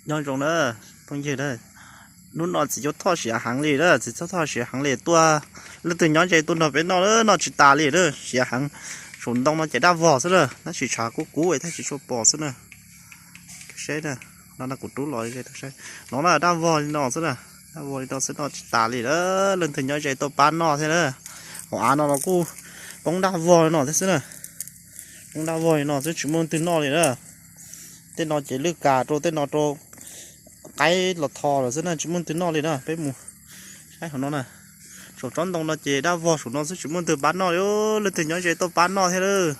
Nyob zoo na phooj ywg na, hnub no txiv cuab thoj siav heev li na, txiv cuab thoj siav heev li tuaj, leej twg nyob ze tuaj nrog peb noj, noj tsis tas li na, siav heev. Saum ntoo no ces daj vog xwb na, tab sis tshav kub kub tab sis tsis tshua pom xwb na. Seb na, no kuv rub los saib, no na daj vog li no xwb na, daj vog li no xwb noj tsis tas li na, leej twg nyob ze tuaj pab noj thiab na. Hauv av no los kuj poob daj vog li no thiab xwb na, poob daj vog li no xwb tsis muaj leej twg noj li na. Tej no ces lwj kas rau tej no rau qaib los tho lawm xwb na tsis muaj leej twg noj li na. Peb mus saib hauv no na, saum tsob ntoo no ces daj vog saum no xwb tsis muaj leej twg pab noj li, leej twg nyob ze tuaj pab noj thiab lawm,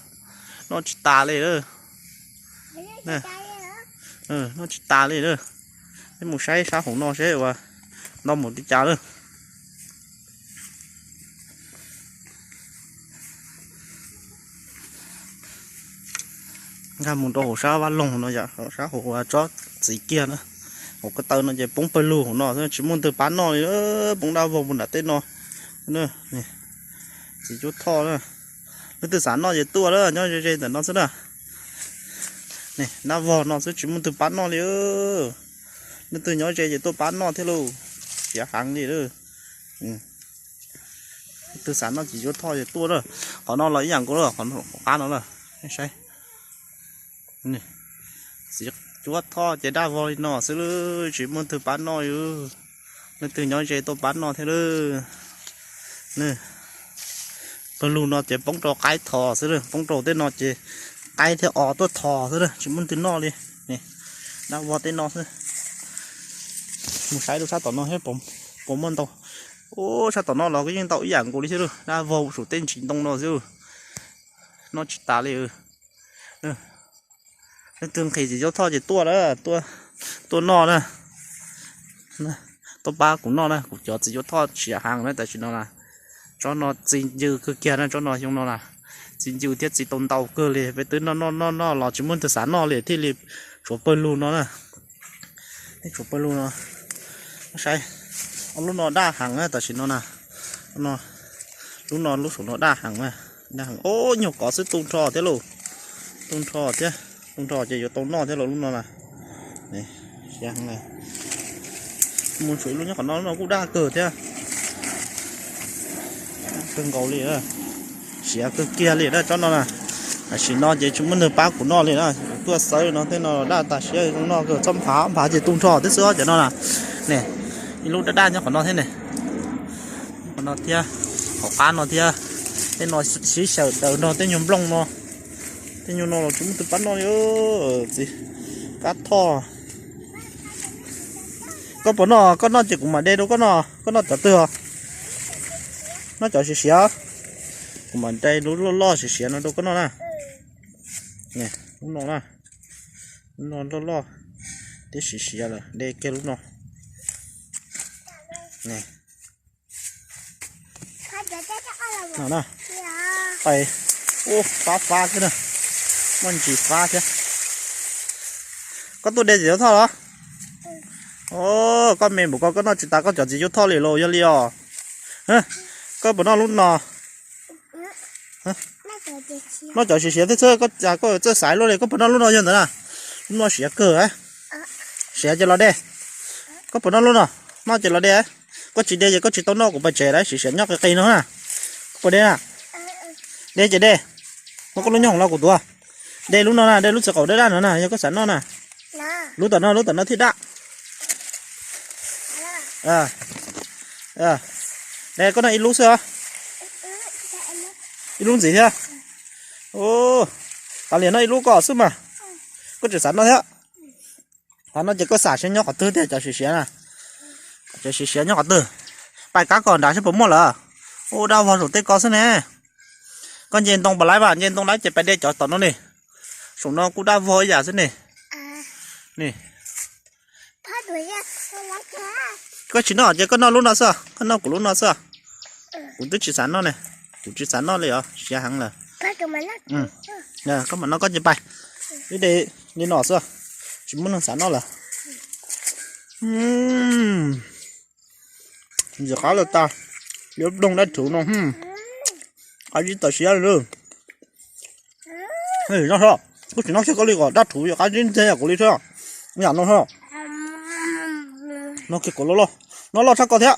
noj tsis tas li lawm. Noj tsis tas li lawm. Peb mus saib sab hauv no seb ua ntau mus li cas lawm. Nkag mus rau hauv sab vaj loog no yom, sab hauv tsob txiv kiag na. Hauv ko taw no ces poob pawg lug hauv no tsis muaj leej twg pab noj li, poob daj vog puag nram tej no. Txiv cuab thoj na, leej twg xav noj ces tuaj na, nyob ze ze ntawm no xwb na. Daj vog no xwb tsis muaj leej twg pab noj li, leej twg nyob ze ces tuaj pab noj thiab lauj, siav heev li. Leej twg xav noj txiv cuab thoj ces tuaj na, qhov no los ib yam nkaus, qhov qab no na, saib. Txiv cuab thoj ces daj vog li no xwb, tsis muaj leej twg pab noj li, leej twg nyob ze tuaj pab noj thiab lauj. Pawg lug no ces poob rau qaib tho xwb, poob rau tej no ces qaib thiab os tuaj tho xwb, tsis muaj leej twg noj li. Daj vog tej no xwb. Mus saib rau sab tom no thiab puas muaj ntau. Ub, sab tom no los kuj yeej ntau ib yam nkaus li thiab lauj, daj vog saum tej ntsis ntoo no xwb, noj tsis tas li. Leej twg nqhis txiv cuab thoj ces tuaj na, tuaj noj na, tuaj pab kuv noj na, kuv cov txiv cuab thoj siav heev na tam sim no na. Tsob no txi ncw kawg kiag na, tsob no xyoo no na, txi ncw thiab txi tau ntau kawg li, peb twb noj noj noj noj los tsis muaj leej twg xav noj li thiaj li tshuav pawg lug no na. Tshuav pawg lug no, saib, lub no daj heev na tam sim no na. Lub no lub saum no daj heev na, daj heev, o, nyuag kov xwb tu nrho thiab lauj, tu nrho thiab, tu nrho ces yuav tau noj thiab lauj lub no na. Mus tshuav ib lub nyob qhov no, lub no kuj daj kawg thiab, kawg nkaus li, siav kawg kiag li na tsob no na. Tam sim no ces tsis muaj neeg pab kuv noj li na, kuv tuaj xawb no tej no daj tas siab, noj kawg txhob nphav, nphav ces tu nrho thiab xwb cov no na. Ne, ib lub daj daj nyob qhov no thiab ne, qhov no thiab, hauv qab no thiab, tej no sib xyaw daws nrog tej nyuag nplooj no, tej nyuag no los tsis muaj tus pab noj li. Txiv Kab Thoj, koj puas noj? Koj noj ces kuv mam de rau koj noj. Koj noj cov twg os? Noj cov siav siav, kuv mam de lub loj loj siav siav no rau koj noj na. Lub no na, lub no loj loj thiab siav siav lawm, de kiag lub no. No na, ua fab fab thiab na, muaj ntsis fab thiab. Koj tuaj de txiv Cuab Thoj los? Koj me npaum ko koj noj tsis tas koj cov txiv Cuab Thoj li los yog li os. Koj puas noj lub no? Noj cov siav siav thiab xwb, koj txawj xaiv luaj li. Koj puas noj lub no yog ntawd na? Lub no siav kawg, siav ces los de. Koj puas noj lub no? Noj ces los de. Koj tsis de ces koj tsis tau noj kuv pais tsev lawm, siav siav nyob qis qis no na. Koj puas de na? De ces de. Muab koj lub nyob hauv no kuv tuav. De lub no na, de lub txiv qaub daj daj no na, yog koj xav noj na. Lub tom no, lub tom no thiaj daj. De koj noj ib lub xwb os. Ib lub ntxiv thiab. Tas li noj ib lub koj xwb mas. Koj tseem xav noj thiab. Xav noj ces koj xam siab nyob qhov twg tiag cov siav siav na? Cov siav siav nyob qhov twg? Pais kab kom nrad seb puas muaj lawm. Ub, daj vog saum tej ko xwb ne. Koj nce ntoo puas laib mas, nce ntoo laib ces pais de cov tom no ne. Saum no kuj daj vog ib yam xwb ne. Koj tsis noj ces koj noj lub no xwb, koj noj kuv lub no xwb. Kuv twb tsis xav noj ne, kuv tsis xav noj li os, siav heev lawm. Koj mam noj koj ces pais. Wb de li no xwb, tsis muaj neeg xav noj lawm. Ntxim qab lawm tas, yuav ploog daj rhuv no, qab zib tas siab li. Noj, koj tsis noj kiag koj li kom daj rhuv yuav qab zib ntxiag yam kuv li thiab. Yam no thiab. Noj kiag kom loj loj, noj loj tshaj ko thiab.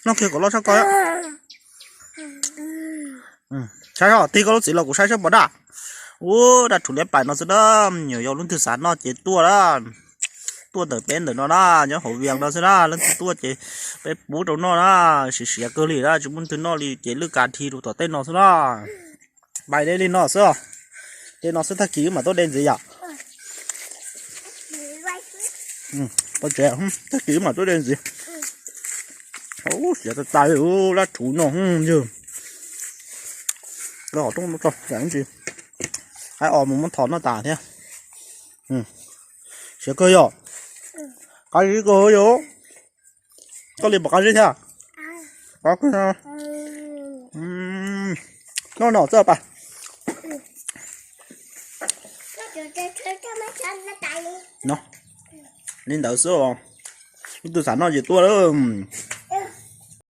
Noj kiag kom loj tshaj ko thiab. Saib os, tig koj lub txiv los kuv saib saib puas daj. Ub, daj rhuv liab pais no xwb na. Nyuam yaus leej twg xav noj ces tuaj na. Tuaj ntawm peb ntawm no na, nyob hauv Vias no xwb na. Leej twg tuaj ces peb pub rau noj na. Siav siav kawg li na, tsis muaj leej twg noj li ces lwj kav dhi rau tom tej no xwb na. Pais de li no xwb. De no xwb, tag kis wb mam tuaj de ntxiv yom. Pov tsev, tag kis wb mam tuaj de ntxiv. Siav tas tas li, daj rhuv no yog. Lawv hom rooj tso, ntsis, qaib os mus muab thom noj tas thiab. Siav kawg yog. Qab zib kawg yog. Koj li puas qab zib thiab? Qab kawg. Noj no xwb pas. Li ntawd xwb os. Leej twg xav noj ces tuaj lawm.